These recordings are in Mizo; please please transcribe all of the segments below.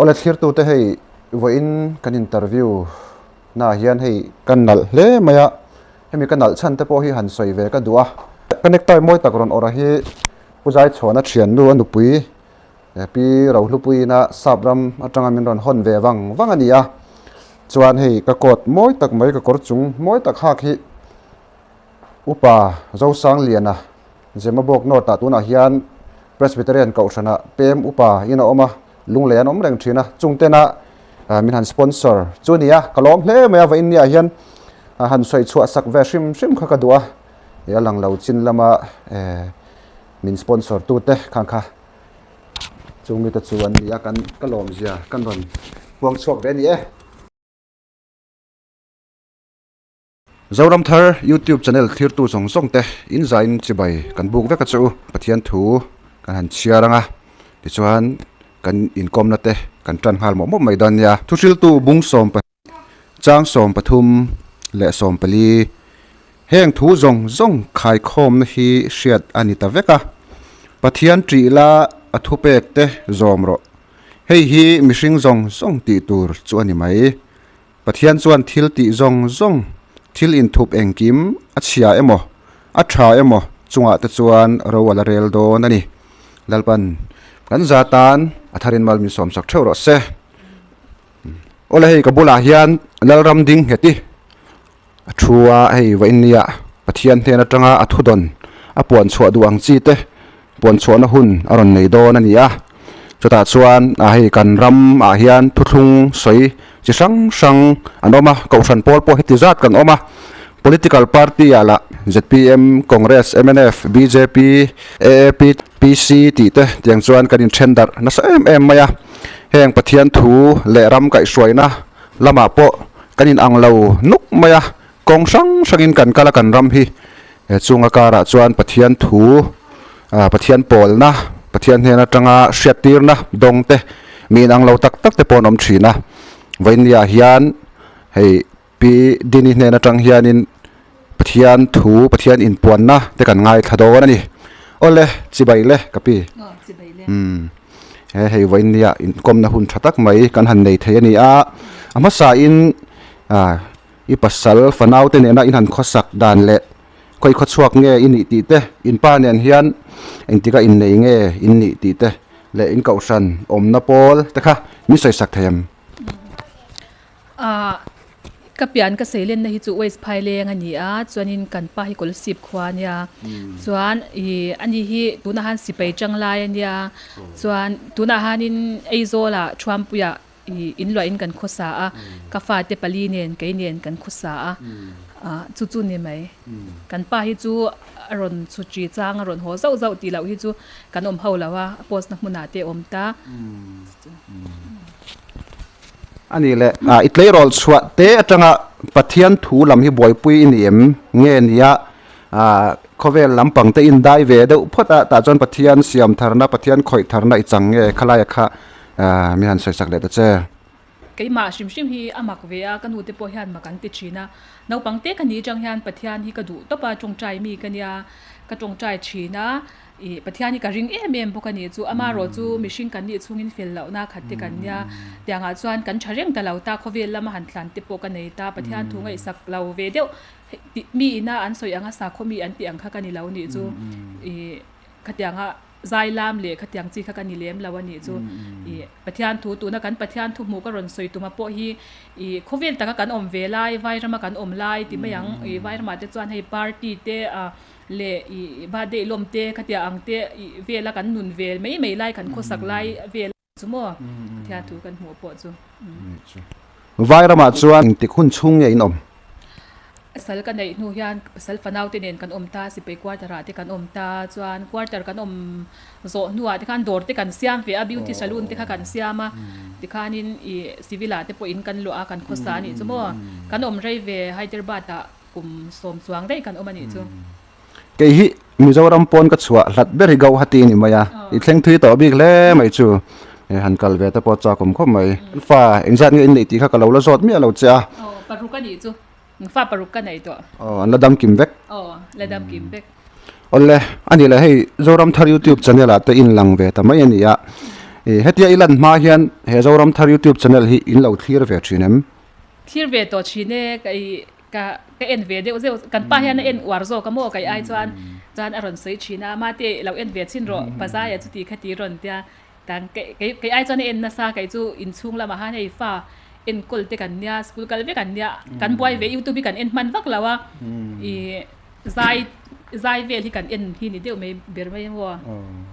Awle thlirtute hei vawiin kan interview naah hian hei ka nalh hle mai a, hemi ka nalh chhan te pawh hi han sawi ve ka duh a. Ka necktie mawi tak rawn awrh a hi Pu Zaichhuana thiannu a nupui Pi Rohlupuiin a sap ram atanga min rawn hawn ve vang vang a ni a. Chuan hei ka coat mawi tak mai ka kawr chung mawi tak hak hi Upa Zosangliana Zemabawk North-ah tunah hian Presbyterian Kohhranah pem upa in a awm a, lunglei an awm reng thin a, chungtena min han sponsor chu a ni a, ka lawm hle mai a, vawiin niah hian han sawi chhuah sak ve hrim hrim kha ka duh a, ih a lang lo chin lama min sponsor tute khang kha chung mite chu an ni a, kan ka lawmzia kan rawn puang chhuak ve a ni e. Zoram Thar YouTube channel thlirtu zawng zawng te in zain chibai kan buk vek a che u. Pathian thu kan han chhiar ang a, tichuan kan inkawmna te kan tan nghal mawp mawp mai dawn nia. Thuhriltu bung sawm chang 13 leh 14 heng thu zawng zawng khaikhawmna hi hriat a ni ta vek a. Pathian ṭih la a thupek te zawm rawh. Hei hi mihring zawng zawng tih tur chu a ni mai. Pathian chuan thil tih zawng zawng, thil inthup engkim a chhia emaw, a tha emaw chungah te chuan ro a la rel dawn a ni. Lalpan kan za tan a tharin mal min sawmsak theuh rawh se. Awle hei ka bulah hian Lalram ding nghet i a thu a, hei vawiin nia Pathian hnen atanga a thudawn a puan chhuah duh ang chi te puan chhuahna hun a rawn nei dawn a ni a. Chutah chuan a hei kan ram ah hian thuthlung sawi chi hrang hrang an awm a, kohhran pawl pawh heti zat kan awm a. Political party ah lah zpm, Congress, mnf, bjp, aap, PC tih te tiang chuan kan inthen darh nasa em em mai a. Heng Pathian thu leh ram kaihhruaina lamah pawh kan inang lo nuk mai a, kawng hrang hrangin kan kal a kan ram hi. Chunga karah chuan Pathian thu, Pathian pawlna, Pathian hnen atanga hriattirna dawng te, mi inang lo tak tak te pawh an awm thin a. Vawinia hian hei Pi Dini hnen atang hianin Pathian thu, Pathian inpuanna te kan ngaithla dawn a ni. Awle, chibai le ka pi. Umm he hei vawinia inkawmna hun tha tak mai kan han nei thei a ni a. A hmasain I pasal fanau te nena in han khawsak dan leh khawi khawchhuak nge i nih tih te, in pa nen hian engtika innei nge in nih tih te leh in kohhran awmna pawl te kha min sawisak thei em? Ahh ka pian ka seilenna hi chu West Phaileng a ni a, chuanin kan pa hi Kolasib khua a nia, chuan ih ani hi tunah han sipai tanglai a nia, chuan tunah hanin Aizawlah Thuampuiah I in luahin kan khawsa a, ka fate pali nen kei nen kan khawsa a, ah chu chu ni mai. Kan pa hi chu a rawn chhutri chang a rawn haw zauh zauh tih loh hi chu kan awm ho lo a, a post na hmunah te a awm ta. A nih leh, i tleirawl chhuah te atanga Pathian thu lam hi buaipui i ni em nge nia khawvel lampang te indai ve deuh phawt a, tah chuan Pathian siam tharna, Pathian khawih tharna i chang nge khalaia kha Mi han sawisak leh ta che. Keimah hrim hrim hi a mak ve a, ka nu te pawh hian mak an ti thin a. Naupang te ka ni atang hian Pathian hi ka duh tawp a, tawngtai mi ka nia, ka tawngtai thin a, ih Pathian hi ka ring em em bawk a nih chu. Amaherawh chu mihring kan nih chhungin fel lohna khat te kan nia, tiangah chuan kan tha reng ta lo ta, khawvel lama han tlan te pawh ka nei ta, Pathian thu ngaihsak lo ve deuh, mi ina an sawi ang a sakhaw mi an tih ang kha ka ni lo nih chu, ih khatianga. Zai lam leh khatiang chi kha ka ni lem lo a nih chu. Ih Pathian thu tuna kan Pathian thu hmuh ka rawn sawi tuma pawh hi ih khawvel taka kan awm ve lai, Vairama kan awm lai ti mai ang. Ih Vairamah te chuan hei party te ah leh ih birthday lawm te khatiang ang te ih vela kan nun ve mai mai lai kan khawsak lai vel chu maw Pathian thu kan hmuh pawh chu. Vairamah chuan engtik hun chhung nge in awm? Pasal ka neih hnu hian pasal fanau te nen kan awm ta, sipai quarter ah te kan awm ta, chuan quarter kan awm zawh hnuah te khan dawr te kan siam ve a, beauty saloon te kha kan siam a, tikhanin ih civil ah te pawh in kan luah a, kan khawsa a nih chu maw, kan awm rei ve Hyderabad ah kum sawm chuang daih kan awm a nih chu. Kei hi Mizoram pawn ka chhuah hlat ber hi Gauhati a ni mai a, i thleng thui tawh bik hle mai chu han kal ve te pawh chak awm khawp mai. Fa engzat nge in neih tih kha ka lo la zawt miah lo che a. Aw paruk a nih chu, fa paruk ka nei tawh. Aw an la dam kim vek. Aw la dam kim vek. Awle a nih leh hei Zoram Thar YouTube channel ah te in lang ve ta mai a ni a. I hetia i lan hma hian he Zoram Thar YouTube channel hi in lo thlir ve thin em? Thlir ve tawh thin e, ka i ka ka en ve deuh zeuh, kan pa hian a en uar zawk a maw kai ai chuan chuan a rawn sawi thin a, mate lo en ve chhin rawh Pazaia chuti kha ti rawn tia Tang kei kei ai chuan a en nasa kei chu inchhung lamah khan hei fa enkawl te kan nia school kal vek an nia kan buai ve youtube hi kan en hman vak lo a ih zai zai vel hi kan en hi ni deuh mai ber mai a maw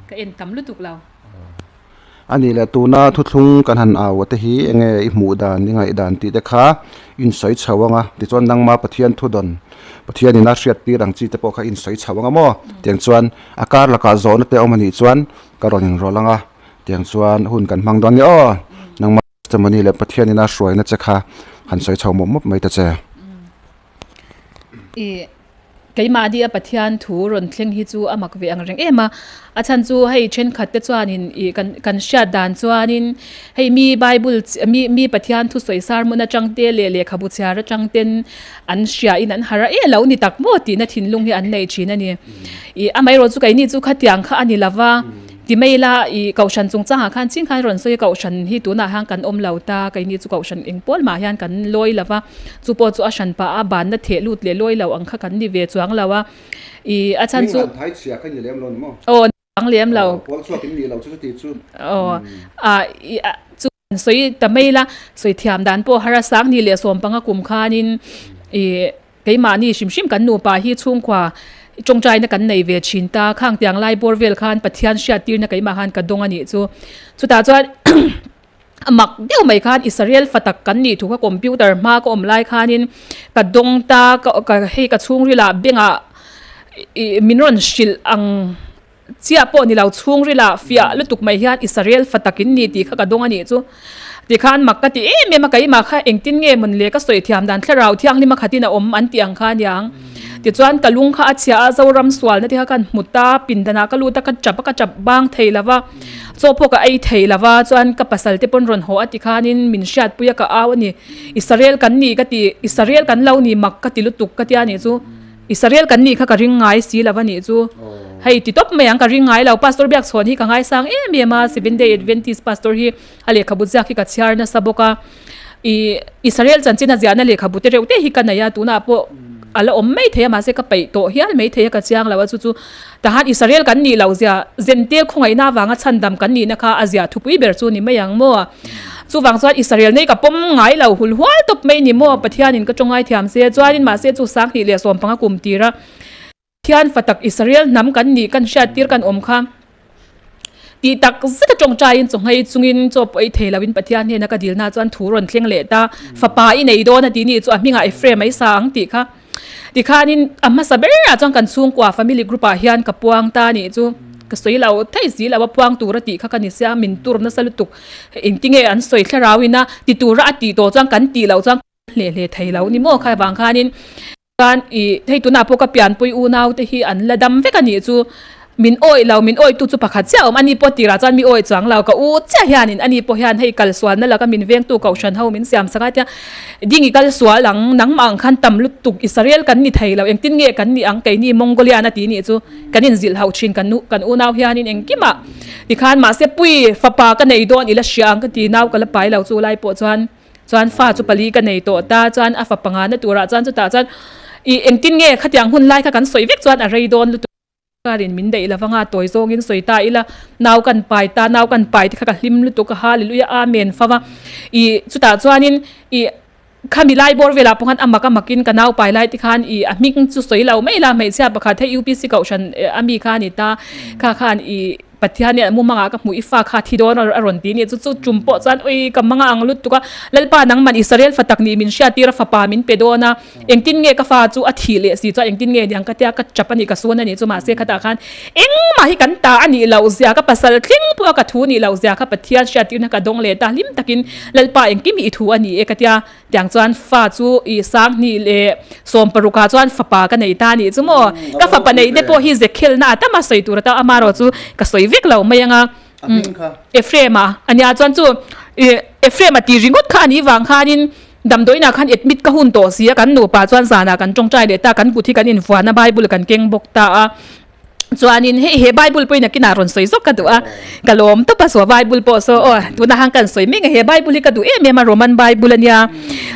ka en tam lutuk lo. A nih leh tuna thuthlung kan han au a te hi enge i hmuh dan i ngaih dan tih te kha in sawi chho ang a tichuan nangma Pathian thudawn Pathian in a hriat tir ang chi te pawh kha in sawi chho ang a maw tiang chuan a kar lakah zawhna te awm a nih chuan Ka rawn inrawlh ang a, tiang chuan hun kan hmang dawn nia aw. Nangmah testimony leh Pathianin a hruaina che kha han sawi chho mawp mawp mai ta che. I keimah nia Pathian thu rawn thleng hi chu a mak ve ang reng em a, a chhan chu hei thenkhat te chuanin i kan kan hriat dan chuanin hei mi Bible mi mi Pathian thu sawi sermon atang te leh lehkhabu chhiar atang ten an hria in an harh a e lo ni tak maw tihna thinlung hi an nei thin a ni. I amaherawh chu keini chu khatiang kha a ni lova, ti mai ila i kohhran chungchangah khan ching khan rawn sawi a kohhran hi tunah hian kan awm lo ta, keini chu kohhran eng pawl mah hian kan lawi lova, chu pawh chu a hran pah a banna theh lut leh lawi lo ang kha kan ni ve chuang lo a, i a chhan chu. Hming han thai chhia kha i ni lem lo ni maw? Aw ni lem lo. Aw pawl chhuak in ni lo chu chuti chu. Aw a i a chu. Sawi ta mai la, sawi thiam dan pawh har a sang ni leh sawmpanga kum khanin ih keimahni hrim hrim kan nupa hi chhungkua tawngtaina kan nei ve thin ta, khang tiang lai bawr vel khan Pathian hriat tirna keimah khan ka dawng a nih chu. Chutah chuan a mak deuh mai khan Israel fa tak kan nih thu kha computer hma ka awm lai khanin ka dawng ta, ka hei ka chhungrilah bengah ih min rawn hrilh ang. Chiah pawh ni lo chhungrila fiah lutuk mai hian Israel fa takin ni tih kha ka dawng a nih chu. Tikhan mak ka ti em em a, keimah kha engtin nge mawn le ka sawi thiam dan thlarau thianghlim a khatin a awm an tih ang kha aniang. Tichuan ka lung kha a chhia a, Zoram sualna te kha kan hmu ta, pindanah ka lut a, ka chap a, ka chap bang thei lo va, chaw pawh ka ei thei lo va, chuan ka pasal te pawn rawn haw a tikhanin min hriatpui a ka au a ni. Israel kan ni ka ti, Israel kan lo ni mak ka ti lutuk ka tia nih chu. Israel kan nih kha ka ring ngai si lo a nih chu. Hei ti tawp mai ang ka ring ngai lo. Pastor Biakchhawn hi ka ngaisang em em a, Seventh Day Adventist pastor hi a lehkhabu ziak hi ka chhiar nasa bawk a. I Israel chanchin a ziahna lehkhabu te reuh te hi ka nei a, tunah pawh a la awm mai thei a mahse ka peih tawh hial mai thei a ka chiang lo a chu chu tahan Israel kan nih loh zia Zentel khawngaihna avanga chhandam kan nihna kha a ziah thupui ber chu ni mai ang maw. Chuvang chuan Israel nei ka pawm ngai lo hul hual tawp mai ni maw Pathianin ka tawngai thiam se chuanin mahse chu 25 leh 15 kum tira Pathian fa tak Israel hnam kan nih kan hriat tir kan awm kha tih tak zet a tawngtaiin chawnghei chungin chaw pawh ei thei loin Pathian hnena ka dilna chuan thu rawn thleng leh ta fapa i nei dawn a tih ni chu a hmingah Ephraim a i sa ang tih kha Tikhanin a hmasa berah chuan kan chhungkua family group ah hian ka puang ta nih chu ka sawi lo thei si lo a puang tura tih kha ka ni sia min tur nasa lutuk engtinge an sawi thlarau ina ti tura a tih tawh chuan kan tih loh chuan hleh hleh thei lo ni maw kha vang khanin chuan ih hei tunah pawh ka pianpui unau te hi an la dam vek a nih chu Min awih lo, min awihtu chu pakhat chiah a awm. Ani pawh tirah chuan mi awih chuang lo. Ka u chiah hianin ani pawh hian hei kal sualna laka min vengtu kohhran ho min siam sak a tia, Ding i kal sual ang, nangmah ang khan tam lutuk Israel kan ni thei lo, engtin nge kan nih ang keini Mongolian a ti nih chu kan inzilh hauh thin kan nu kan unau hianin engkimah tikhan mahse pui fapa ka nei dawn i la hria ang ka ti nau ka la pai lo chu lai pawh chuan chuan fa chu pali ka nei tawh ta chuan a fa pangana turah chuan chutah chuan i engtin nge khatiang hun lai kha kan sawi vek chuan a rei dawn lutuk. Karin min daih lo vanga tawi zawngin sawi ta ila, nau kan pai ta, nau kan pai te kha ka hlim lutuk a, Hallelujah Amen fam a, i chutah chuanin i khami lai bawr velah pawh khan a mak a makin ka nau pai lai te khan i a hming chu sawi lo mai la, hmeichhia pakhat hei UPC kohhran a mi kha a ni ta, kha khan i Pathian hian mumangah ka hmuh i fa kha thi dawn a rawn ti a ni. Chu chu tum pawh chuan ui ka manga ang lutuk a, Lalpa nangman Israel fa tak nih min hriattir a fapa min pe dawn a, engtin nge ka fa chu a thih leh si chuan engtin nge niang ka tia ka chap a nih ka sun a nih chu mahse khatah khan engmah hi kan ta a nih loh zia ka pasal thleng pawh a ka thu nih loh zia kha Pathian hriattirna ka dawng leh ta hlim takin Lalpa engkim hi i thu a ni e ka tia. Tiang chuan fa chu i 20 leh 16 ah chuan fapa ka nei ta anih chu maw? Ka fapa neih te pawh hi zekhelna a tam a sawi tur ata amarawh chu ka sawi vek lo mai anga Ephraim a ania chuan chu Ephraim a tih ringawt kha anih vang khanin damdawiinah khan admit ka hun tawh si a kan nupa chuan zanah kan tawngtai leh ta kan kut hi kan invuan a Bible kan keng bawk ta a. Chuanin hei he Bible pawhin a kinah rawn sawi zawk ka duh a, ka lawm tawp a, so Bible pawh saw aw tuna han kan sawi mek a, he Bible hi ka duh em em a, Roman Bible a nia,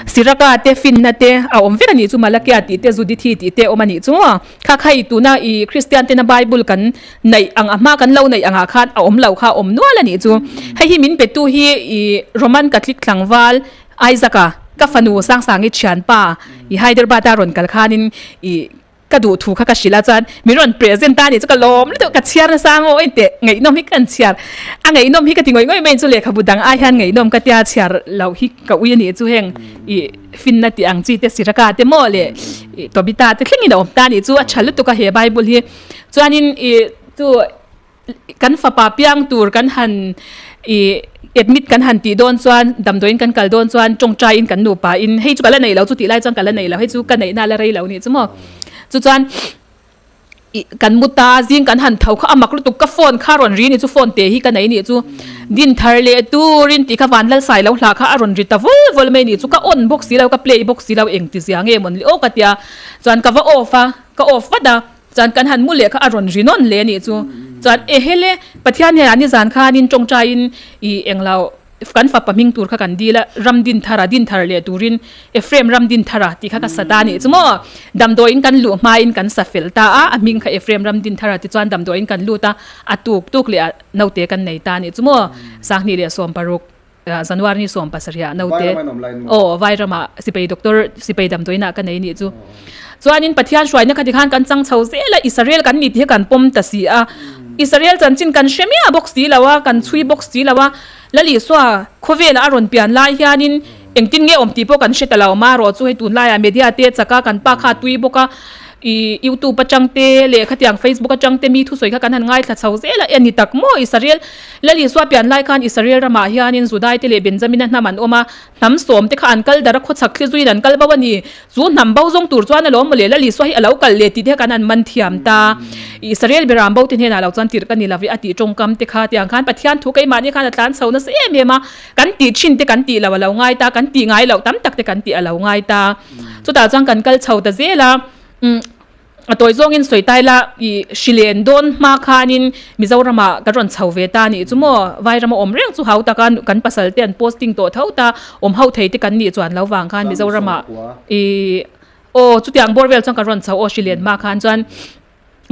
Siraka te finna te a awm vek a nih chu, Malakia tih te Judithi tih te a awm a nih chu maw, kha kha i tuna i Kristian tena Bible kan neih ang a hma kan lo neih angah khan a awm lo kha a awm nual a nih chu, hei hi min petu hi i Roman Catholic tlangval Isaac-a ka fanu Sangsangi thianpa i Hyderabad-a rawn kal khanin i. Ka duh thu kha ka hrilh a chuan min rawn present ta a nih chu ka lawm lutuk ka chhiar nasa maw aw inteh ngaihnawm hi kan chhiar a ngaihnawm hi ka ti ngawih ngawih mai chu lehkhabu dang ai hian ngaihnawm ka tia chhiar loh hi ka ui a nih chu heng ih finna tih ang chi te Siraka te maw leh ih Tobita te thlengin a awm ta a nih chu a tha lutuk a he Bible hi chuanin ih chu Kan fapa piang tur kan han i admit kan han tih dawn chuan damdawiin kan kal dawn chuan tawngtaiin kan nupa in hei chu ka la neih lo chu tih lai chuan ka la neih lo hei chu ka neihna la rei lo nih chu maw chu chuan i kan mu ta zing kan han tho kha a mak lutuk ka phone kha rawn ri ni chu phone te hi ka nei nih chu din thar leh turin tih kha van lal sai lo hlah kha a rawn ri ta vul vul mai nih chu ka on bawk si lo ka play bawk si lo engti zia nge mawn le aw ka tia chuan ka va off a ka off vat a. Chuan kan han mu leh kha a rawn ri nawn hle a nih chu. Chuan ehele Pathian hian nizan khanin tawngtaiin i englo kan fapa hming tur kha kan dil a, ram din thar a, din thar leh turin Ephraim ram din thar a tih kha ka sa ta a nih chu maw. Damdawiin kan luh hmain kan sa fel ta a, a hming kha Ephraim ram din thar a tichuan damdawiin kan lut a, a tuk tuk leh a naute kan nei ta a nih chu maw. 2016 January ni 17 ah naute aw Vairamah sipai doctor sipai damdawiinah ka nei nih chu. Chuanin Pathian hruaina kha tikhan kan chang chho zel a, Israel kan ni tih hi kan pawm ta si a. Israel chanchin kan hre miah bawk si lo a, kan chhui bawk si lo a. Lal Isua khawvelah a rawn pian lai hianin engtin nge awm tih pawh kan hre ta lo. Marawh chu hei tunlaiah media te chak a, kan pa kha a tui bawk a. I youtube atang te leh khatiang facebook atang te mi thusawi kha kan han ngaithla chho zel a, e ni tak maw Israel Lal Isua pian lai khan Israel ramah hianin Judai te leh Benjamina hnam an awm a, hnam sawm te kha an kal dar a khawchhak thli zuiin an kal bo a ni. Chu hnam bo zawng tur chuan alawm mawle Lal Isua hi a lo kal leh tih te kha kan han man thiam ta. Israel beram bo te hnenah lo chuan tirh ka ni lo i a tih tawngkam te kha tiang khan Pathian thu keimahni khan a tlan chho nasa em em a, kan tih thin te kan tih lo a lo ngai ta, kan tih ngai loh tam tak te kan tih a lo ngai ta. Chutah chuan kan kal chho ta zel a, umm a tawi zawngin sawi tai la i hrilen dawn hma khanin Mizoramah kan rawn chho ve ta nih chu maw, Vairama awm reng chu hau taka kan pasal te an posting tawh tho ta, awm ho thei te kan nih chuan lo vang khan Mizoramah i aw chutiang bawr vel chuan kan rawn chho aw hrilen hma khan chuan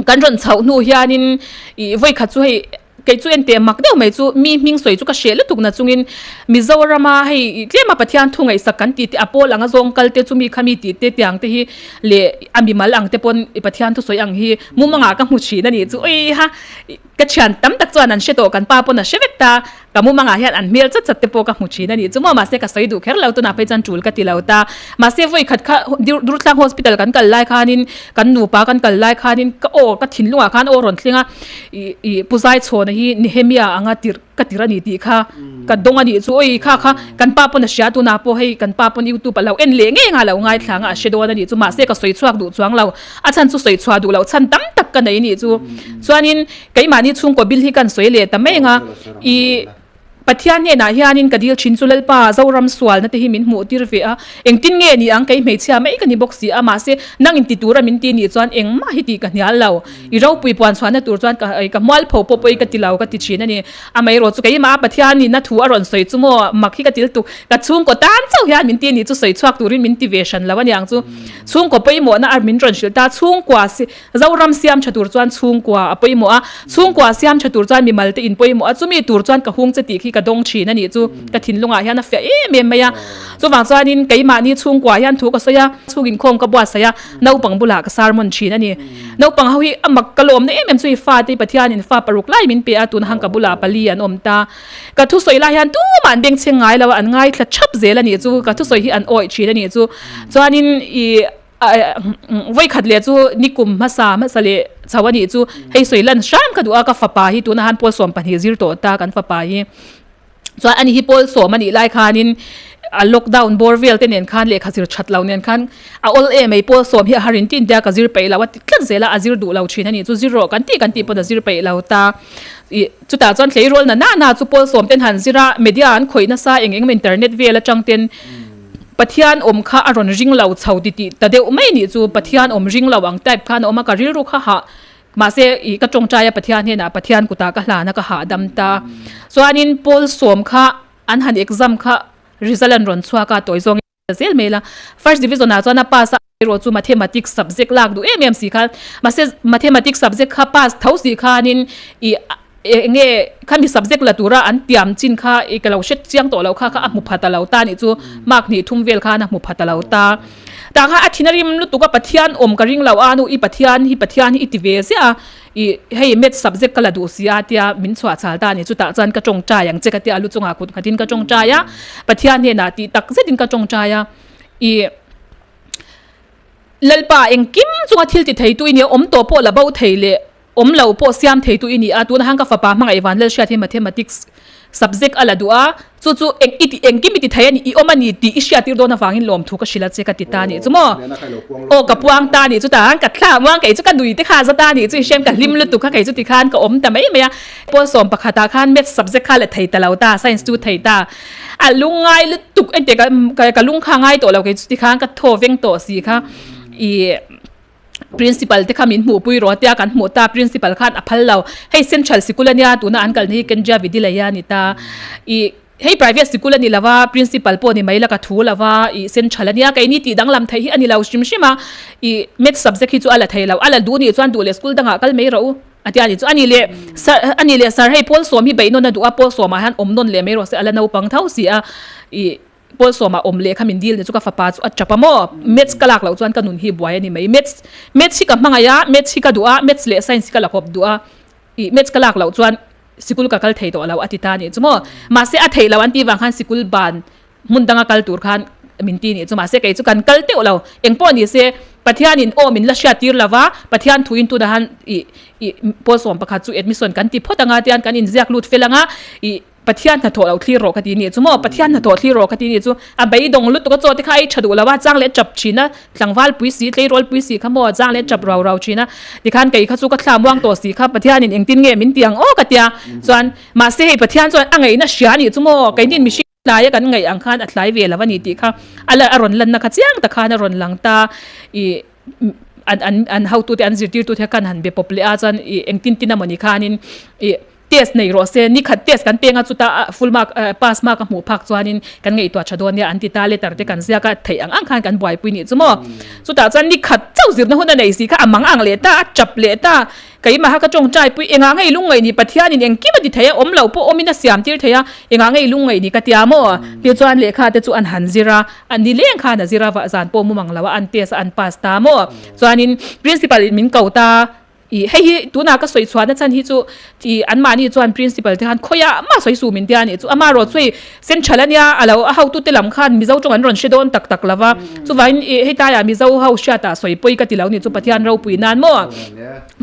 Kan rawn chhoh hnu hianin ih vawikhat chu hei kei chu enteh mak deuh mai chu mi hming sawi chu ka hreh lutuk na chungin Mizorama hei ih tlema Pathian thu ngaihsak kan tih te a pawl anga zawng kal te chumi kha mi tih te tiang te hi leh a mimal ang te pawn ih Pathian thusawi ang hi mumangah ka hmu thin a nih chu ui ha Ka thian tam tak chuan an hre tawh, kan pa pawn a hre vek ta. Ka mumangah hian an hmel chat chat te pawh ka hmu thin a nih chu maw, mahse ka sawi duh kher lo, tunah phei chuan tul ka ti lo ta. Mahse vawi khat kha Durtlang Hospital kan kal lai khanin, kan nupa kan kal lai khanin ka aw, ka thinlungah khan aw rawn thleng a, ih ih Pu Zaichhawna hi Nehemia anga tirh ka tirh a ni tih kha ka dawng a nih chu, oi kha kha kan pa pawn a hria tunah pawh hei kan pa pawn YouTube a lo en leh ngei anga lo ngaithla anga a hre dawn a nih chu, mahse ka sawi chhuak duh chuang lo. A chhan chu sawi chhuah duh loh chhan tam tak ka nei nih chu. Chuanin keimahni chhungkaw bil hi kan sawi leh ta mai anga i Pathian hnenah hianin ka dil thin chu Lalpa Zoram sualna te hi min hmuh tir ve a, engtin nge ni ang kei hmeichhia mai ka ni bawk si a, mahse nang in ti tura min ti nih chuan engmah hi tih ka hnial lo. I ropui puan chhuahna tur chuan ka ka mualpho pawh pawh i ka ti lo ka ti thin a ni. Amaherawh chu keimah a Pathianin a thu a rawn sawi chu maw mak hi ka til tuk, ka chhungkaw tan chauh hian min ti nih chu sawi chhuak turin min ti ve hran lo aniang chu. Chhungkaw pawimawhna a min rawn hrilh ta, chhungkua si Zoram siam tha tur chuan chhungkua a pawimawh a, chhungkua siam tha tur chuan mimal te in pawimawh a, chumi tur chuan ka hung che tih khi ka dawng thin a nih chu ka thinlungah hian a fiah em em mai a. Chuvang chuanin keimahni chhungkua hian thu ka sawi a, chhung inkhawm ka buatsaih a, naupang bulah ka sermon thin a ni. Naupang ho hi a mak ka lawmna em em chu i fate Pathianin fa paruk lai min pe a, tuna hang ka bulah pali an awm ta. Ka thusawi lai hian tumah an bengchheng ngai lo a, an ngaithla thap zel a nih chu, ka thusawi hi an awih thin a nih chu. Chuanin i vawikhat leh chu nikum hmasa hmasa leh chho a nih chu, hei sawi lan hram ka duh a, ka fapa hi tuna han pawl 12 zir tawh ta kan fapa hi. Chuan ani hi pawl sawm a nih lai khanin a lockdown bawr vel te nen khan lehkha zir that lo nen khan a awl em mai pawl sawm hi a harin tin tia ka zir peih lo a ti tlat zel a, a zir duh lo thin a nih chu zir rawh kan tih kan tih pawn a zir peih lo ta. Ih chutah chuan tleirawl na na na chu pawl sawm ten han zir a, media an khawih nasa eng eng internet vel atang ten Pathian awm kha a rawn ring lo chho ti tih ta deuh mai nih chu Pathian awm ring lo ang type khan a awm a ka rilru kha hah. Mahse ih ka tawngtai a Pathian hnenah Pathian kutah ka hlan a ka hahdam ta. Chuanin pawl sawm kha an han exam kha result an rawn chhuak a tawi zawngin ka zel mai la. First division ah chuan a pass a erawh chu mathematics subject lak duh em em si khan mahse mathematics subject kha pass tho si khanin ih eng nge khami subject la tura an tiam chin kha ih ka lo hre chiang tawh loh kha kha a hmu pha ta lo ta nih chu mark hnih thum vel khan a hmu pha ta lo ta. Tah kha a thin a rim lutuk a Pathian awm ka ring lo a nu i Pathian hi Pathian hi i ti ve ziah a ih hei maths subject ka la duh si a tia min chhuah chhal ta a ni chutah chuan ka tawngtai ang che ka tia a lu chungah kut nghatin ka tawngtai a Pathian hnenah tih tak zetin ka tawngtai a ih Lalpa engkim chunga thil ti thei tu i nia awm tawh pawh la bo thei leh Awm lo pawh siam thei tu i ni a, tunah khan ka fapa hmangaih van lel hriat hi Mathematics subject a la duh a, chu chu eng i ti engkim i ti thei a ni, i awm a ni tih i hriat tir dawn avangin lawmthu ka hrilh a che ka ti ta a nih chu maw? Aw ka puang ta a nih chu tah khan ka thla muang kei chu ka nui te kha a za ta a nih chu i hriam ka hlim lutuk kha kei chu tikhan ka awm ta mai mai a, pawl sawm pakhatah khan Maths subject kha la thei ta lo ta, Science chu thei ta, a lungngai lutuk engtiah ka ka lung kha a ngai tawh lo kei chu tikhan ka thaw veng tawh si kha i. Principal te kha min hmuhpui rawh tia kan hmuh ta, Principal khan a phal lo. Hei Central sikul ania tuna an kalna hi Kendriya Vidyalaya a ni ta. Ih hei private sikul a ni lo va, Principal pawh ni mai la ka thu lo va, ih Central ania keini tih danglam theih hi a ni lo hrim hrim a. Ih Maths subject hi chu a la thei lo, a la duh nih chuan duh leh school dangah kal mai rawh u a tia ni chu. A ni leh sir a ni leh sir hei pawl sawm hi beih nawn a duh a, pawl sawmah hian awm nawn leh mai rawh se a la naupang tho si a. Ih. Pawl sawmah awm leh kha min dil ni chu ka fapa chu a tap a maw? Maths ka lak loh chuan ka nun hi buai a ni mai. Maths Maths hi ka hmangaih a, Maths hi ka duh a, Maths leh Science hi ka la kawp duh a. Ih Maths ka lak loh chuan sikul ka kal thei tawh lo a ti ta a nih chu maw? Mahse a theih loh an tih vang khan sikul ban hmun danga kal tur khan min ti nih chu. Mahse kei chu kan kal teuh lo. Engpawh ni se Pathianin aw min la hriat tir lo va, Pathian thuin tunah han ih ih pawl sawm pakhat chu admission kan ti phawt anga tian kan inziak lut fel anga ih Pathian hnathawh lo thlir rawh ka ti nih chu maw? Pathian hnathawh thlir rawh ka ti nih chu a beidawng lutuk a chaw te kha ei tha duh lo a, chang leh chap thin a, tlangval pui si, tleirawl pui si kha maw chang leh chap rau rau thin a, tikhan kei kha chu ka thla muang tawh si kha Pathianin engtin nge min ti ang aw ka tia chuan mahse hei Pathian chuan a ngaihna hria nih chu maw keinin mihring tlai a kan ngaih ang khan a tlai ve lo a ni tih kha a la a rawn lanna kha chiang tak khan a rawn lang ta ih an an an hotute an zirtirtute khan han be pawp leh a chuan ih engtin tin amawni khanin ih Test nei rawh se, nikhat test kan peng a chuta full mark pass mark a hmuh phak chuanin kan ngaihtuah tha dawn nia an ti ta, letter te kan ziak a, theih ang ang khan kan buaipui nih chu maw. Chutah chuan nikhat chauh zirna hun a nei si kha a mang ang leh ta, a chap leh ta, keimah kha ka tawngtai pui, engah ngei lungngaih ni Pathianin engkim a ti thei a, awm lo pawh awmin a siam tir thei a, engah ngei lungngaih ni ka tia maw. Tichuan lehkha te chu an han zir a, a ni leng khan a zir a, zan pawh mumang lo a, an test a, an pass ta maw. Chuanin principal in min ko ta. Ih, hei hi tunah ka sawi chhuahna chhan hi chu ih anmahni chuan principal te khan khawiah mah sawi suh min tia nih chu ama rawh chu hei central ania a lo a hotute lam khan Mizo tawng an rawn hre dawn tak tak lova chuvangin ih hei taiah Mizo ho hriatah sawi pawi ka ti lo nih chu Pathian ropui nan maw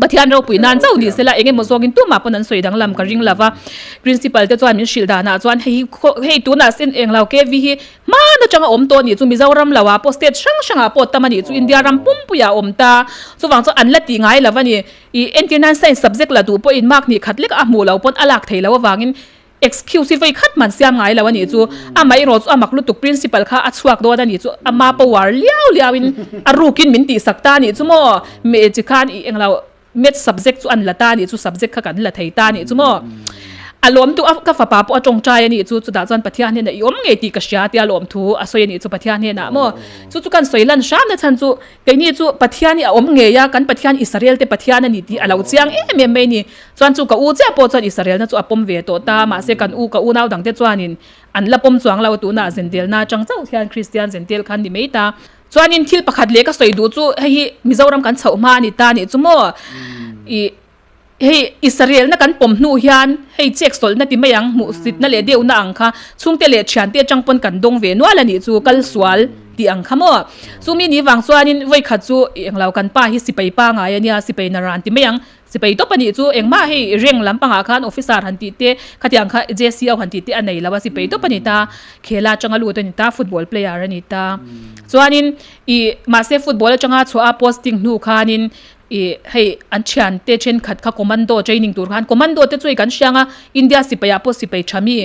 Pathian ropui nan chauh ni sela eng emaw zawngin tumah pawn an sawi danglam ka ring lova principal te chuan min hrilh danah chuan hei hi hei tunah sen englo KV hi Hman atanga awm tawh a nih chu Mizoram lo ah pawh state hrang hrang ah pawh tam a nih chu India ram pumpui ah a awm ta. Chuvang chuan an la tih ngai lo a ni. Ih entir nan science subject la duh pawhin mark hnih khat lek a hmuh lo pawn a lak thei lo avangin excuse hi vawi khat hman siam ngai lo a nih chu. Amaherawh chu a mak lutuk principal kha a chhuak dawn a nih chu ama power liau liau in a rukin min tihsak ta a nih chu maw. Meh chi khan ih englo Maths subject chu an la ta a nih chu, subject kha kan la thei ta a nih chu maw. A lawm tu a, ka fapa pawh a tawngtai a nih chu, chutah chuan Pathian hnenah i awm ngei tih ka hria tia lawm thu a sawi a nih chu Pathian hnenah maw. Chu chu kan sawi lan hram na chhan chu keini chu Pathian hi a awm ngei a, kan Pathian Israel te Pathian a ni tih a lo chiang em em mai a ni. Chuan chu ka u chiah pawh chuan Israel na chu a pawm ve tawh ta, mahse kan u ka unau dang te chuanin an la pawm chuang lo a, tunah zentelna atang chauh hian Kristian zentel kha an ni mai ta. Chuanin thil pakhat leh ka sawi duh chu hei hi Mizoram kan chhoh hma a ni ta nih chu maw? Ih hei Israel na kan pawm hnu hian hei chek sawlhna ti mai ang hmuhsitna leh deuhna ang kha chhungte leh thiante atang pawn kan dawng ve nual a nih chu kal sual tih ang kha maw? Chumi ni vang chuanin vawikhat chu englo kan pa hi sipai pangai a nia sipai naran ti mai ang Sipai tawp a nih chu engmah hei rank lampangah khan officer han tih te khatiang kha JCO han tih te a nei lo a sipai tawp a ni ta khela atanga lut a ni ta football player a ni ta chuanin ih mahse football atanga chhuah a posting hnu khanin. I hei an thiante thenkhat kha commando training tur khan commando te chu hei kan hriang a India sipai ah pawh sipai tha mi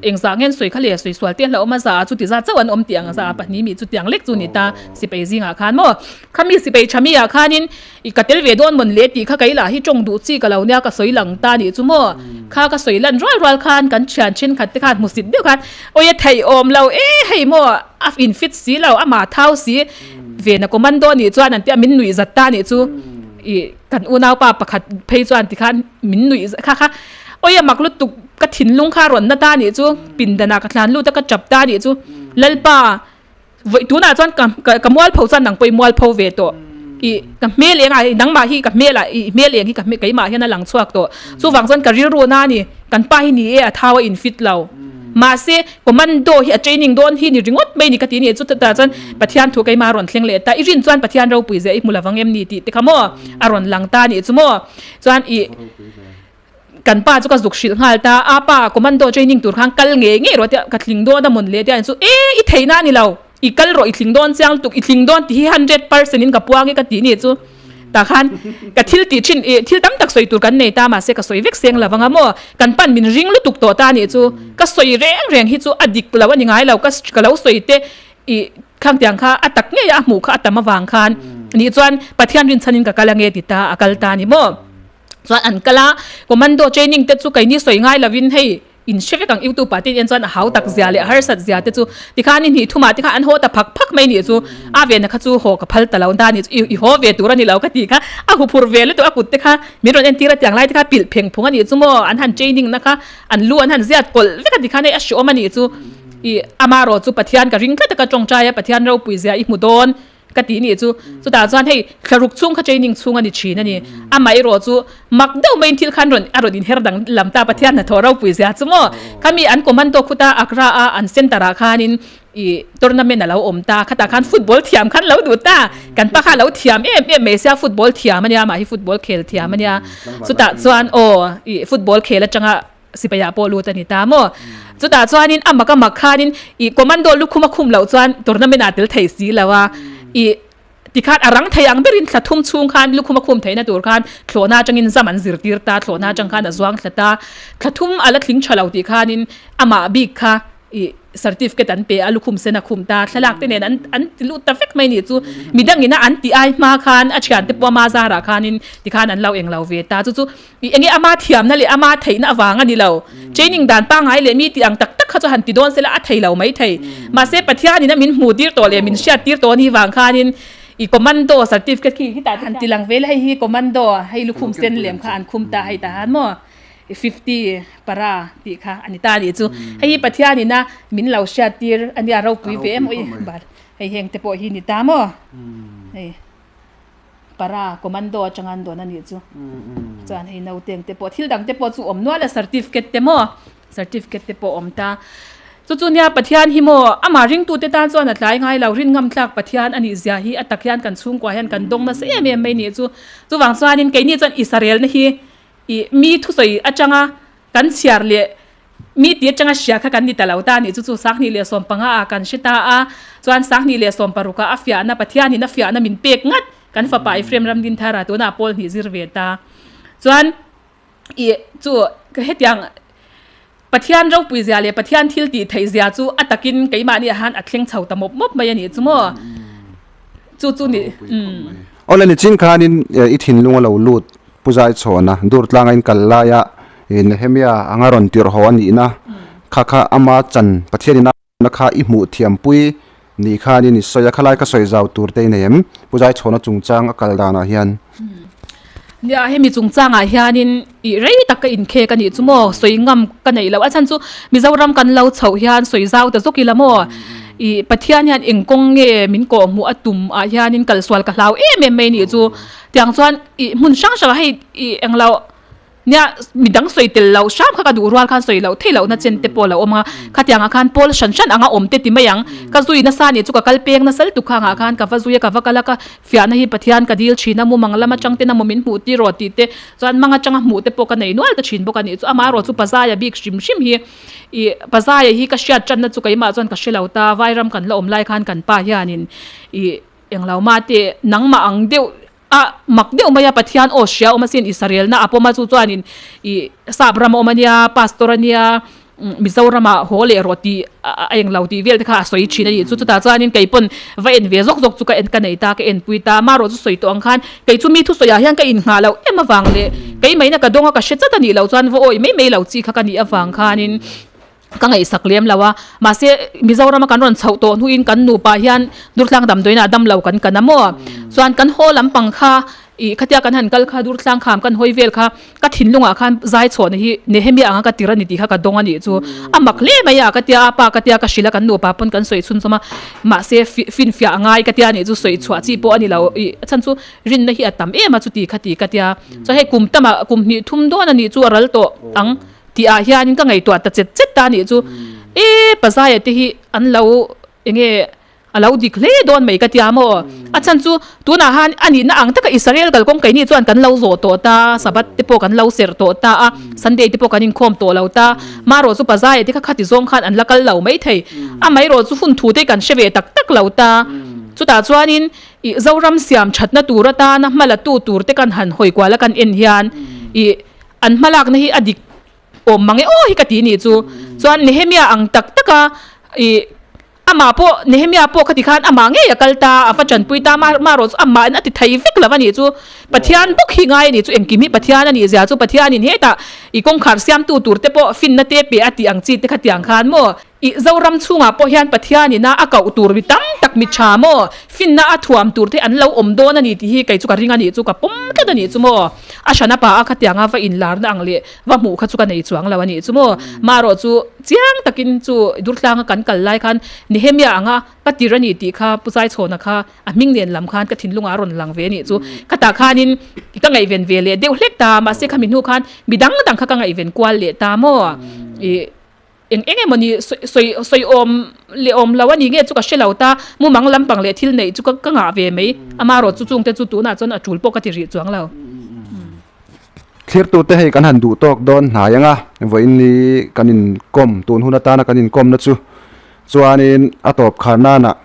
engzah nge an sawi kha le sawi sual te hlauh awm a za ah chuti zat chauh an awm tih ang za ah pahnih mi chutiang lek chu ni ta sipai zingah khan maw khami sipai tha mi ah khanin i ka tel ve dawn mawn le tih kha kei lah hi tawng duh chi ka lo nia ka sawi lang ta nih chu maw kha ka sawi lan rual rual khan kan thian thenkhat te khan hmusit deuh khan awi a theih awm lo e hei maw a in fit si lo amah thau si Vena commando nih chuan an tia min nuih zat ta nih chu i kan unaupa pakhat phei chuan tikhan min nuih kha kha awi a mak lutuk ka thinlung kha rawn na ta nih chu pindanah ka thlan lut a ka tap ta nih chu Lalpa vawi tunah chuan ka ka mualpho chuan nang pawh i mualpho ve tawh i ka hmel eng ah nangmah hi ka hmel ah i hmel eng hi ka keimah hian a lang chhuak tawh chuvang chuan ka rilru na a ni kan pa hi ni e a thau a infit lo. Mahse, commando hi a training dawn hi ni ringawt mai ni ka ti ni. Chutah chuan Pathian thu keimah a rawn thleng leh ta. I rin chuan Pathian ropui zia i hmu lovang em ni tih te kha maw a rawn lang ta nih chu maw. Chuan i kan pa chu ka zuk hrilh nghal ta. A pa, commando training tur khan kal ngei ngei rawh tia ka tling dawn a mawn le tia chu e i theihna a ni lo. I kal rawh i tling dawn chiang lutuk i tling dawn tih hi 100% in ka puang i ka tih ni chu tah khan ka thil tih thin i thil tam tak sawi tur kan nei ta mahse ka sawi vek seng lo anga maw kan pan min ring lutuk tawh ta nih chu ka sawi reng reng hi chu a dik lo a ni ngai lo ka ka lo sawi te i khang tiang kha a tak ngei a a hmuh kha a tam avang khan nih chuan Pathian rinchhan in ka kal ange ti ta a kal ta ni maw chuan an kal a commando training te chu keini sawi ngai lovin hei In hre vek ang YouTube ah te in en chuan a hau tak zia leh a harsat zia te chu tikhan i hnih thumah te khan an haw ta phak phak mai nih chu a ve na kha chu haw ka phal ta lo ta nih chu i haw ve tur a ni lo ka tih kha a huphur ve lutuk a kut te kha min rawn entir a tiang lai te kha pilh pheng phung a nih chu maw an han training na kha an lu an han ziat kawlh vek a tikhan hei a hreawm a nih chu i amarawh chu Pathian ka ring tlat a ka tawngtai a Pathian ropui zia i hmu dawn Ka tih nih chu chutah chuan hei thlaruk chhung kha training chhung a ni thin a ni. Amah erawh chu mak deuh maiin thil khan rawn a rawn inher dang lam ta Pathian hnathawh ropui zia chu maw. Khami an commando khuta Accra a an centre ah khanin ih tournament a lo awm ta khatah khan football thiam khan lo duh ta. Kan pa kha a lo thiam em em mai sia football thiam a nia amah hi football khel thiam a nia. Chutah chuan aw ih football khel atanga Sipai ah pawh lut a ni ta maw? Chutah chuanin a mak a mak khanin ih commando lukhum a khum loh chuan tournament ah tel thei si lo a, ih tikhan a rang thei ang berin thla thum chhung khan lukhum a khum theihna tur khan thlawhna atangin zam an zirtir ta, thlawhna atang khan a zuang thla ta, thla thum a la tling tha lo tih khanin amah bik kha ih certificate an pe a, lukhum sen a khum ta, thlalak te nen an an ti lut ta vek mai nih chu midangin a an tih ai hma khan a thiante pawh ama zarah khanin tikhan an lo englo ve ta, chu chu I enge ama thiamna leh ama theihna avang a ni lo. Training dan pangngai leh mi tih ang tak tak kha chu han ti dawn sela a thei lo mai thei. Mahse Pathianin a min hmuh tir tawh leh min hriat tir tawh ni vang khanin i commando certificate khi hitah han ti lang ve la hei hi commando hei lukhum sen lem kha an khum ta hei tah han maw 50 para tih kha a ni ta nih chu. Hei hi Pathianin a min lo hriat tir a nia ropui ve em aw i hei heng te pawh hi ni ta maw hei. Para commando atanga an dawn a nih chu. Chuan hei nauteng te pawh thil dang te pawh chu awm nual a certificate te maw certificate te pawh awm ta. Chu chu nia Pathian hi maw amah ringtute tan chuan a tlai ngai lo rin ngam tlak Pathian a nih zia hi a tak hian kan chhungkua hian kan dawng nasa em em mai nih chu. Chuvang chuanin keini chuan Israel-na hi ih mi thusawi atanga kan chhiar leh Mi ti atanga hria kha kan ni ta lo ta nih chu chu Sanghnih leh 15 ah kan hre ta a, chuan Sanghnih leh 16 ah a fiahna Pathianin a fiahna min pek ngat kan fapa Ephraim Ramdinthara tunah Paul hnih zir ve ta. Chuan i chu hetiang Pathian ropui zia leh Pathian thil tih theih zia chu a takin keimahni ah han a thleng chho ta mawp mawp mai a nih chu maw. Chu chu ni umm. Awle nichin khanin i thinlung a lo lut Pu Zaichhawna Durtlanga in kal laia I Nehemia anga rawn tirh haw a nihna kha kha ama chan Pathian in a na kha i hmuh thiampui nih khanin i sawi a, khalai ka sawi zau tur te i nei em? Pu Zaichhawna chungchang a kal danah hian. Nia, hemi chungchangah hianin i rei tak ka inkhek a nih chu maw? Sawi ngam ka neih loh a chhan chu Mizoram kan lo chhoh hian sawi zau ta zawk ila maw? I Pathian hian eng kawng nge min kawhhmuh a tum ah hianin kalsual ka hlau em em mai nih chu. Tiang chuan i hmun hrang hrangah hei i englo Nia, midang sawi tel loh hram kha ka duh rual khan sawi loh theih lohna chen te pawh a lo awm a, khatiang ah khan pawl hran hran anga awm te ti mai ang. Ka zui nasa nih chu ka kal peng nasa lutuk khangah khan ka va zui a, ka va kal a, ka fiahna hi Pathian ka dil thin a, mumang lam atang ten a maw min hmuh tir rawh tih te chuan mang atanga hmuh te pawh ka nei nual ta thin bawk a nih chu. Amaherawh chu Pazaia bik hrim hrim hi ih Pazaia hi ka hriat tanna chu keimah chuan ka hre lo ta, Vairam kan la awm lai khan kan pa hianin ih englo mah te nangmah ang deuh. A mak deuh mai a, Pathian aw hria awm asin Israelna a pawm a, chu chuanin ih sap ram a awm ania, pastor ania, Mizoramah haw leh rawh tih a eng lo tih vel te kha a sawi thin a nih chu. Chutah chuanin kei pawn va en ve zawk zawk chu ka en ka nei ta, ka enpui ta. Amaherawh chu sawi tawh ang khan kei chu mi thusawiah hian ka innghah loh em avang leh keimaina ka dawnga ka hre chat a nih loh chuan va awih mai mai lo chi kha ka nih avang khanin ka ngaihsak lem lo a. Mahse Mizorama kan rawn chhoh tawh hnuin kan nupa hian Durtlang damdawiinah damlo kan kan a maw? Chuan kan haw lampang kha Ih, khatia kan han kal kha Durtlang kham kan hawi vel kha ka thinlungah khan zai chhuahna hi Nehemia anga ka tir a ni tih kha ka dawng a nih chu. A mak hle mai a, ka tia a pa ka tia ka hrilh a kan nupa pawn kan sawi chhun chawm a, mahse finfiah a ngai ka tia nih chu sawi chhuah chi pawh a ni lo. Ih, a chhan chu rinna hi a tam em a chuti kha ti ka tia. Chuan hei kum tamah kum hnih thum dawn a nih chu a ral tawh ang tih ah hianin ka ngaihtuah ta chet chet ta a nih chu. E, Pazaia te hi an lo enge A lo dik hle dawn mai ka tia maw? A chhan chu tunah han a nihna ang taka Israel kalkawng keini chuan kan lo zawh tawh ta, Sabbath te pawh kan lo serh tawh ta a, Sunday te pawh kan inkhawm tawh lo ta. Marawh chu Pazaia te kha khati zawng khan an la kal lo mai thei. Amaherawh chu hun thu te kan hre ve tak tak lo ta. Chutah chuanin ih Zoram siam thatna tur atana hma la tu tur te kan han hawi kual a kan en hian ih an hmalakna hi a dik awm mang e aw hi ka ti nih chu. Chuan Nehemia ang tak taka ih Amah pawh, Nehemia pawh khati khan amah ngei a kal ta, a va tanpui ta, marawh chu amahin a ti thei vek lo a nih chu. Pathian bawk hi ngai a nih chu, engkim hi Pathian a nih zia chu Pathianin hetah i kawngkhar siamtu tur te pawh finna te pe a tih ang chi te khatiang khan maw? I Zoram chhungah pawh hian Pathianin a a koh tur mi tam tak mi tha maw? Finna a thuam tur te an lo awm dawn a ni tih hi kei chu ka ring a nih chu, ka pawm tlat a nih chu maw? A hran a pa a khatianga va inlarna ang leh va hmuh kha chu ka nei chuang lo a nih chu maw? Marawh chu Chiang takin chu Durtlanga kan kal lai khan Nehemia anga ka tir a ni tih kha Pu Zaichhawna kha a hming nen lam khan ka thinlungah a rawn lang ve a nih chu. Khatah khanin ka ngaihven ve leh deuh hlek ta, mahse khami hnu khan mi dang dang kha ka ngaihven kual leh ta maw? Ih eng eng emaw ni sawi sawi awm leh awm lo a ni nge chu ka hre lo ta, mumang lampang leh thil neih chu ka ngah ve mai, amaherawh chu chungte chu tunah chuan a tul pawh ka ti rih chuang lo. Thlirtute hei kan han duh tawk dawn hnai ang a, vawiin ni kan inkawm, tun hun atana kan inkawmna chu chuanin a tawp khar nanah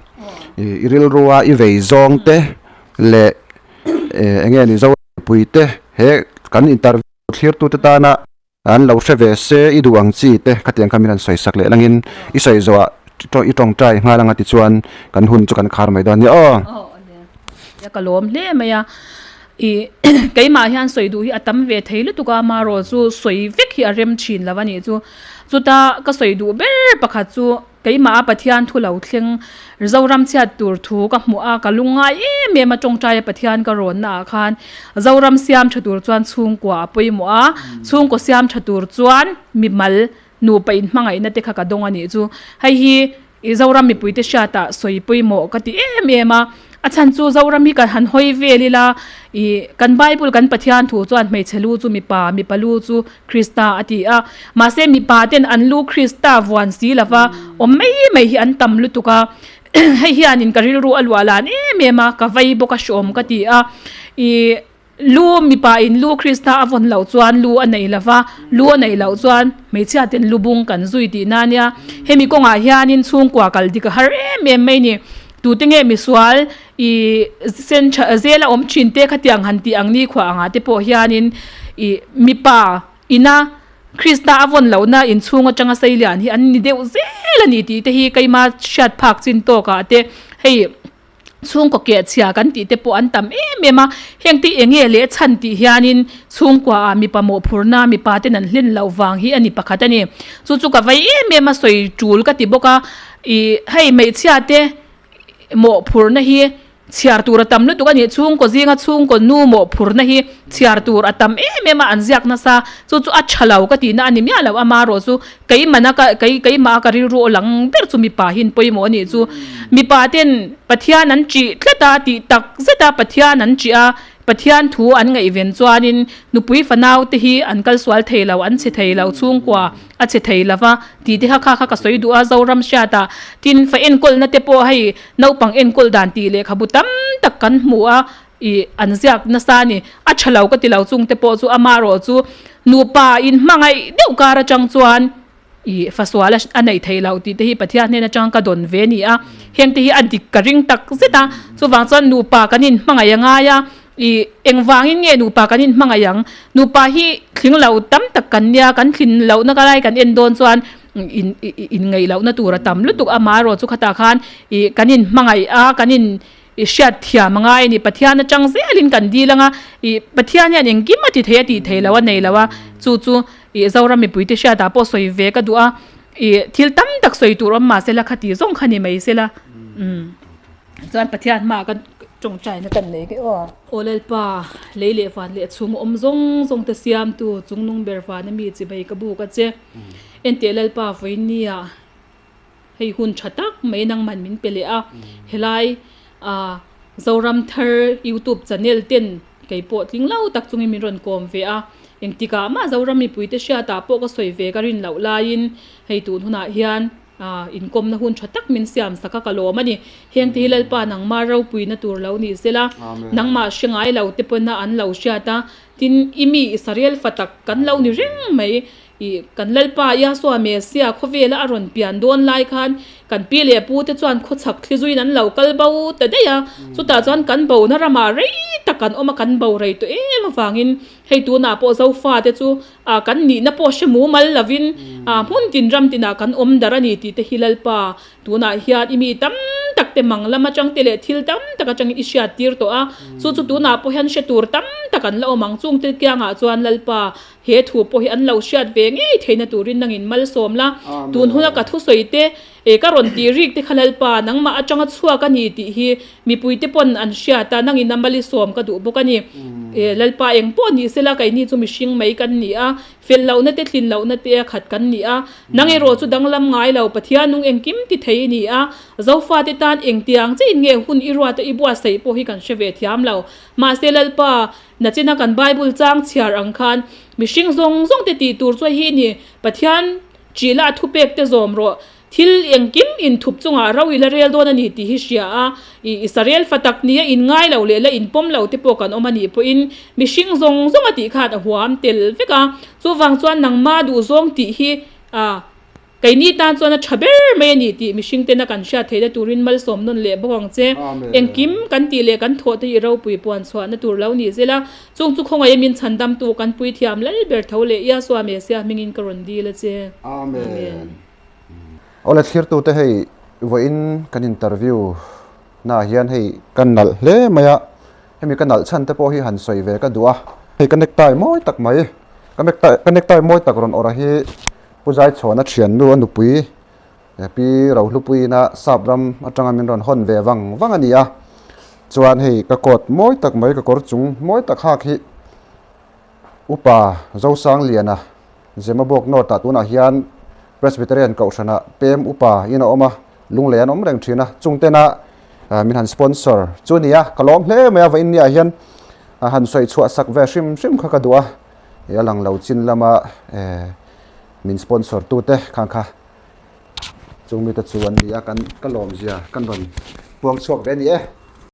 i rilrua i vei zawng te leh eng nge ni Zorampuii te he kan interview thlirtute tana an lo hre ve se i duh ang chi te khatiang kha min han sawi sak leh langin i sawi zawhah i tawngtai nghal anga tichuan kan hun chu kan khar mai dawn nia aw. Ka lawm hle mai a. Ih keimah hian sawi duh hi a tam ve thei lutuk a, amaherawh chu sawi vek hi a rem thin lo a nih chu. Chuta ka sawi duh ber pakhat chu keimah a Pathian thu lo thleng Zoram chhiat tur thu ka hmuh a, ka lungngai em em a tawngtai a Pathian ka rawnna ah khan Zoram siam tha tur chuan chhungkua a pawimawh a, chhungkaw siam tha tur chuan mimal nupa inhmangaihna te kha ka dawng a nih chu. Hei hi I Zoram mipuite hriatah sawi pawimawh ka ti em em a, a chhan chu Zoram hi kan han hawi vel ila, i kan Bible kan Pathian thu chuan hmeichhe lu chu mipa, mipa lu chu Krista a ti a, mahse mipa ten an lu Krista vuan si lova awm mai mai hi an tam lutuk a, hei hianin ka rilru a luah lan em em a, ka vei bawk a hreawm ka ti a, i. Lu, mipa in lu Krista a vawn loh chuan lu a nei lo va, lu a neih loh chuan hmeichhia ten lu bung kan zui tihna a nia. Hemi kawngah hianin chhungkua kal dik a har em em mai ni. Tute nge misual i sen tha zel a awm thin te khatiang han tih ang ni khuah angah te pawh hianin i mipa ina Krista a vawn lohna inchhung atanga seilian hi an ni deuh zel a ni tih te hi keima hriat phak chin tawkah te hei Chhungkaw keh chhia kan tih te pawh an tam em em a, heng te eng nge leh chhan tih hianin chhungkua ah mipa mawhphurna mipa ten an hlen loh vang hi a ni pakhat a ni. Chu chu ka vei em em a sawi tul ka ti bawk a, ih hei hmeichhia te mawhphurna hi chhiar tur a tam lutuk a ni, chhungkaw zinga chhungkaw nu mawhphurna hi chhiar tur a tam em em a an ziak nasa, chu chu a tha lo ka tihna a ni miah lo, amaherawh chu Keimana ka kei keimah a ka rilru aw lang ber chu mipa hi an pawimawh a nih chu. Mipa ten Pathian an ṭih tlat a tih tak zet a Pathian an ṭih a, Pathian thu an ngaihven chuanin nupui fanau te hi an kal sual thei lo, an chhe thei lo, chhungkua a chhe thei lo va tih te kha kha kha ka sawi duh a Zoram hriatah. Tin, fa enkawlna te pawh hei naupang enkawl dan tih lehkhabu tam tak kan hmu a, Ih, an ziak nasa a ni. A tha lo ka ti lo chung te pawh chu amaherawh chu nupa in hmangaih deuh kar atang chuan ih fasual a neih theih loh tih te hi Pathian hnen atang ka dawn ve a ni a. Heng te hi a dik ka ring tak zet a. Chuvang chuan nupa kan in hmangaih a ngai a. I engvangin nge nupa kan inhmangaih ang? Nupa hi thling lo tam tak kan nia, kan thlin lohna ka lai kan en dawn chuan in inngeih lohna tur a tam lutuk a, amaherawh chu khatah khan ih kan inhmangaih a, kan in i hriat thiam a ngai a ni. Pathian atang zelin kan dil ang a, ih Pathian hian engkim a ti thei a tih thei lo a nei lo a, chu chu ih Zoram mipuite hriatah pawh sawi ve ka duh a, ih thil tam tak sawi tur awm mahse la khati zawng kha ni mai sela umm. Chuan Pathian hmaah kan tawngtaina kan nei keh aw. Aw Lalpa, lei leh van leh chhung awm zawng zawng te siamtu chungnung ber vana mi chibai ka buk a che. Enteh Lalpa vawinia hei hun tha tak mai nangman min pe leh a, helai ah Zoram Thar YouTube channel ten kei pawh tling lo tak chungin min rawn kawm ve a, engtikah mah Zoram mipuite hriatah pawh ka sawi ve ka rin loh laiin hei tun hunah hian Inkawmna hun tha tak min siam sak a ka lawm a ni. Hengte hi Lalpa nangmah ropuina tur lo ni sela, nangmah hre ngai lo te pawna an lo hriat a, tin, i mi Israel fa tak kan lo ni reng mai. I kan Lalpa Yahshua Messiah khawvela a rawn pian dawn lai khan kan pi leh pu te chuan khawchhak thli zuiin an lo kal bo ta daih a, chutah chuan kan bona ramah rei tak an awm a, kan bo rei tawh em avangin hei tunah pawh Zofa te chu Ah kan nihna pawh hre mumal lovin ah hmun tin ram tinah kan awm dar a ni tih te hi Lalpa tunah hian i mi tam tak te mang lam atang te leh thil tam tak atangin i hriat tir tawh a, chu chu tunah pawh hian hre tur tam tak an la awm ang. Chungte kiangah chuan Lalpa he thu pawh hi an lo hriat ve ngei theihna turin nangin malsawm la, tun huna ka thusawi te E ka rawn tih rik te kha Lalpa, nangmah atanga chhuak a ni tih hi mipuite pawn an hriat a, nangin a mali sawm ka duh bawk a ni. E Lalpa eng pawh ni sela keini chu mihring mai kan ni a, fel lohna te thlin lohna te a khat kan ni a, nang erawh chu danglam ngai lo Pathian nung engkim ti thei i ni a, Zofate tan engtiang chiin nge hun i ruata i buatsaih pawh hi kan hre ve thiam lo. Mahse Lalpa, nachina kan Bible chang chhiar ang khan mihring zawng zawng te tih tur chu hi i ni, Pathian Ṭih la a thupek te zawm rawh. Thil engkim inthup chungah ro i la rel dawn a ni tih hi hria a, i Israel fa tak nia inngai lo leh la inpawm lo te pawh kan awm a nih pawhin mihring zawng zawng a tih khan a huam tel vek a. Chuvang chuan nangma duhzawng tih hi a keini tan chuan a ṭha ber mai a ni tih mihring tena kan hriat theihna turin malsawm nawn leh bawk ang che. Engkim kan tih leh kan thawh te hi ropui puan chhuahna tur lo ni zel a. Chung chu khawngaih min chhandamtu kan puithiam lal ber tho leh Yahshua Messiah hmingin ka rawn dil a che. Amen. Awle thlirtute hei vawiin kan interview naah hian hei ka nalh hle mai a, hemi ka nalh chhan te pawh hi han sawi ve ka duh a. Hei ka necktie mawi tak mai, ka necktie ka necktie mawi tak rawn awrh a hi Pu Zaichhawna thiannu a nupui Pi Rohlupuiina sap ram atanga min rawn hawn ve vang vang a ni a, chuan hei ka coat mawi tak mai ka kawr chung mawi tak hak hi Upa Zosangliana Zemabawk North ah tunah hian Presbyterian Kohhranah pem upa in a awm a, lunglei an awm reng thin a, chungtena min han sponsor chu a ni a, ka lawm hle mai a, vawiin niah hian han sawi chhuah sak ve hrim hrim kha ka duh a, a lang lo chin lama min sponsor tute khang kha. Chung mite chu an ni a, kan ka lawmzia kan rawn puang chhuak ve a ni e.